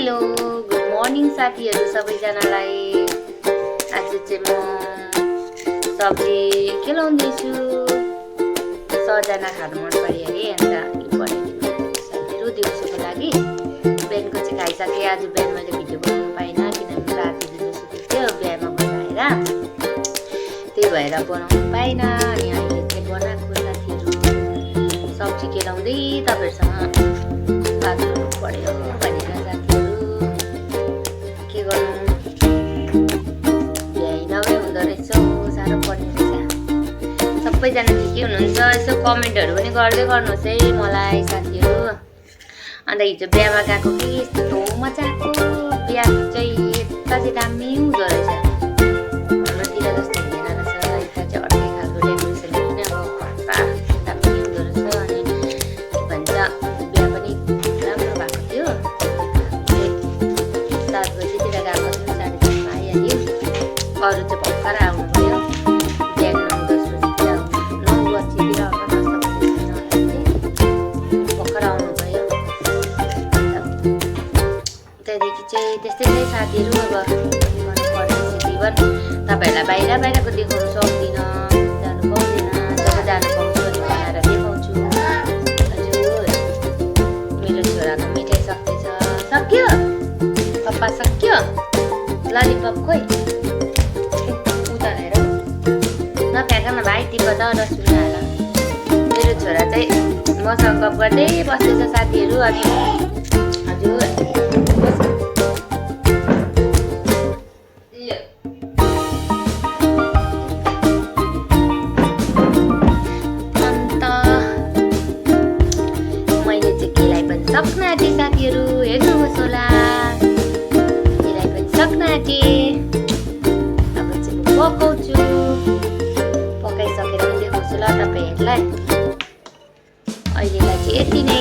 Hello good morning साथीहरू सबैजनालाई। आज चाहिँ म सब्जी खेलाउँदैछु। सजना खानु मन पर्यो अरे, अन्त बनाइदिनु साथीहरू दिउँसोको लागि। बिहानको चाहिँ खाइसकेँ। आज बिहान मैले भिडियो बनाउनु पाइनँ किनभने राति दिउँसो सुतेको थियो बिहामा बनाएर, त्यही भएर बनाउनु पाइनँ। अनि अहिले चाहिँ बनाएको साथीहरू सब्जी खेलाउँदै तपाईँहरूसँग बात गर्नु पर्यो भनेर साथीहरू के गर्नु, भ्याइ नभए हुँदो रहेछ, साह्रो पर्ने रहेछ। सबैजना ठिकै हुनुहुन्छ? यसो कमेन्टहरू पनि गर्दै गर्नुहोस् है मलाई साथीहरू। अन्त हिजो बिहामा गएको कि यस्तो मजाको बिहा चाहिँ यता चाहिँ दामी हुँदो रहेछ। हाम्रोतिर जस्तो हुँदैन रहेछ, यता चाहिँ अर्कै खालको डेकोरेसन पनि अब दामी हुँदो रहेछ। अनि के भन्छ बिहा पनि राम्रो भएको थियो। 7 बजीतिर गएको थियो, 7:30 आइहाल्यो। अरू चाहिँ भर्खर आउनु भयो, बिहान 9-10 बजीतिर 9 बजीतिर आउनु, 10 बजीतिर भर्खर आउनु भयो। त्यहाँदेखि चाहिँ त्यस्तै नै साथीहरू, अब गर्नु पर्ने जीवन। तपाईँहरूलाई बाहिर बाहिरको देखाउनु सक्दिनँ, जानु पाउँदैन। जब जानु पाउँछु अनि बनाएर देखाउँछु। हजुर मेरो छोराको मिठाई सक्दैछ। सक्यो पप्पा, सक्यो ललिपप खोइ उता हेर नफ्याँक न भाइ, टिप्प त डस्टबिनमा हाल। मेरो छोरा चाहिँ मसँग गफ गर्दै बस्दैछ साथीहरू। अनि हजुर सक्न आँटे साथीहरू, हेर्नुहोस् होला, यसलाई पनि सक्न आँटे। अब चाहिँ म पकाउँछु, पकाइसकेर पनि देखाउँछु ल तपाईँहरूलाई। अहिलेलाई चाहिँ यति नै।